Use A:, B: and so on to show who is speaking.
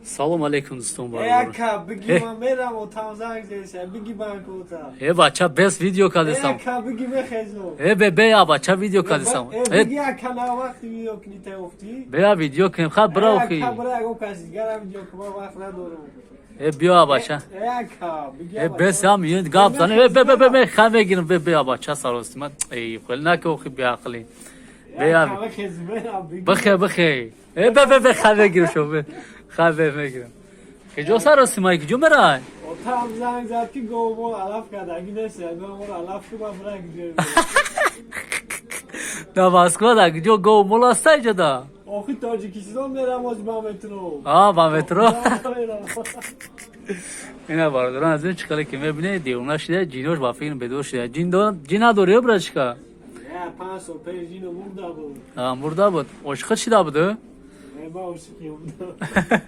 A: Салом алейкум, дӯстон, бародарон.
B: Ака, биги, ман мерам, отам занг зеса, биги банкота.
A: Э, бача, бес видео кардистам.
B: Ака, биги, мехезо.
A: Э, бе, бе, бача, видео кардистам.
B: Э, биги, ака, на вақти видео кни теофти.
A: Бея, видео кунем, ха, бира охи.
B: Ака, бира, ягон каси дигара видео кун, ман вақт надорам.
A: Э, биё, бача.
B: Э, ака, биги.
A: Э, бес ям гап зане. Э, бе, бе, бе, бе, ха, мегирам, бе, бе, бача, сарости ман. Эй, хел наки, охи, беақлӣ. Бея.
B: Мехез, мерам, биги.
A: Бихе, бихе. Э, бе, бе, бе, ха, мегирам шо, бе. Ха, бе, мегирам. Киҷо, сарости май, киҷо мерай?
B: Отам занг зад, ки говмол алаф кардаги нест, ягон мол алаф ку, ман бира киҷо.
A: Да Москва да киҷо гов мол аста иҷода?
B: Охи, Тоҷикистон мерам, оз ба метро.
A: А, ба метро.
B: Мерам.
A: Ина, бародарон, аз ин чӣ хеле ки мебинед, девона шида, ҷинош ба филм бедор шида. Ҷин дор, ҷин надори, ё, братишка?
B: Э, 5 сол пеш ҷино мурда буд.
A: А, мурда буд. Ошиқат шида буд?
B: Э, ба ошиқи будам.